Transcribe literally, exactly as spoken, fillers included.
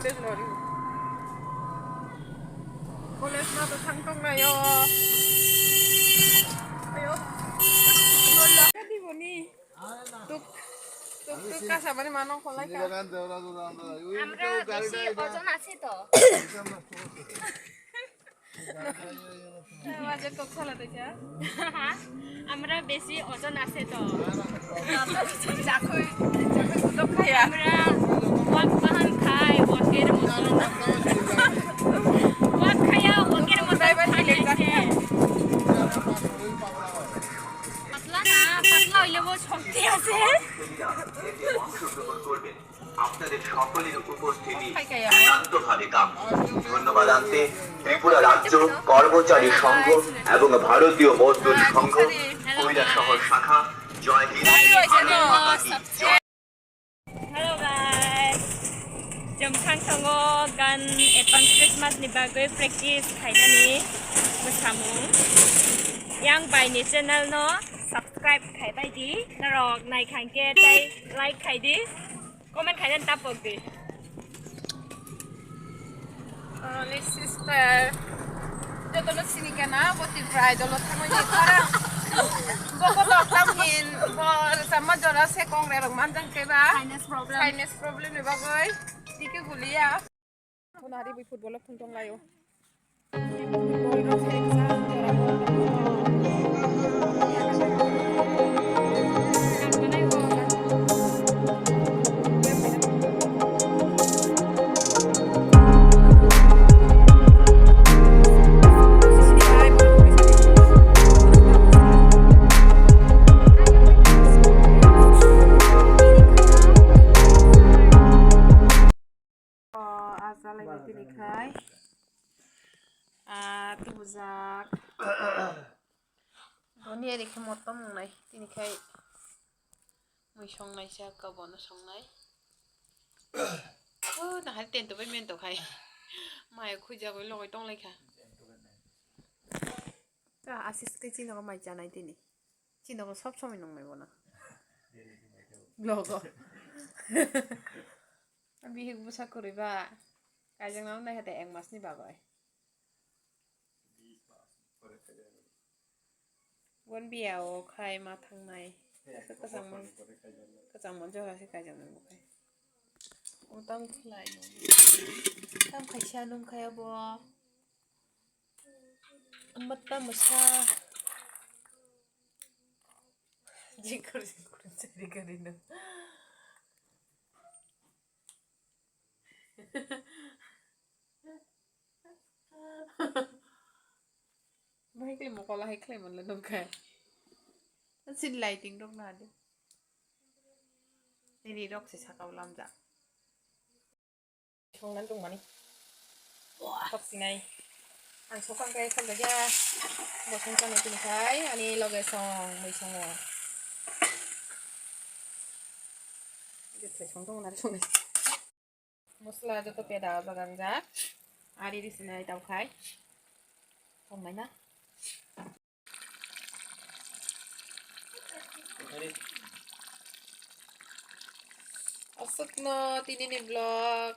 College no to thang tong nayo. Ayo. Kadi boni. Tuk, tuk, tuk, kasa bani mano kolai ka. আমরা বেশি ওজন আছে তো। Wajar kok sala tei kha. আমরা বেশি ওজন আছে তো। Jakhui, jakhui kutok khaya. আমরা ওয়াক বাহান খাই, ওয়াকের মতন। ওয়াক খাইয়া, ওয়াকের মতন খাই আছে। পাতলা না, পাতলা হইলেও শক্তি আছে। আপনাদের সকলের উপস্থিতি একান্তভাবে কাম্য। ধন্যবাদ আনতে ত্রিপুরা রাজ্য কর্মচারী সংঘ এবং ভারতীয় মজদুর সংঘ কৈলাসহর শাখা। জয় Hind. Hello guys, chwng thang thango gan advance Christmas ni bagwi practice khainani mwsamung. Yang bai ni channel no subscribe khaibai di, norok nai khangkhe tei like khai di. Comment khainani tapok di. Ani sister. Jotono sini kana, bo Tripura Idol o thangwi ni khara. Bo ko dok tam hin, bo sama jora se kong re rok manjang khe ba. Sinus problem. Sinus problem ni bagwi. Tike guliya. Kono hari bui football o thung tong laio. O, a chalaini tini khai. A tubujak. Boni ere khe motom wngnai. Tini khai mui songnai sa, ka bono songnai. O, na hai tento bai mento khai. Mai khujagwi logoi tong lai kha. Ta asis ke chino ko mai chanai tini. Chino ko sob somoi nongnai bono. Logo. Bihik bwsa kwrwi ba. Kaijakna wng nai hate ek mas ni bagwi. Bon biya o khai ma thangnai. Kwchangma, kwchangma jora se kaijaknai bo khai. O tam khlai no. Tam khaisa nung khai abo. Mata masa. Jingkur jingkur cari gari no. Bahai khlai mokol hai khlai manle nungkha. Sin lighting rok na de. Nini rok se sakao lamjak. Songnan tongmani. Wah. Sok sinai. Ang sokang kaya song ya. Bosong sana tini kai. Ani loge song, mui songo. Jepre song tong nari song. Mosla joto peda jaganjak. Ari risinai tau khai. Tongmai na. Aswkno tini ni vlog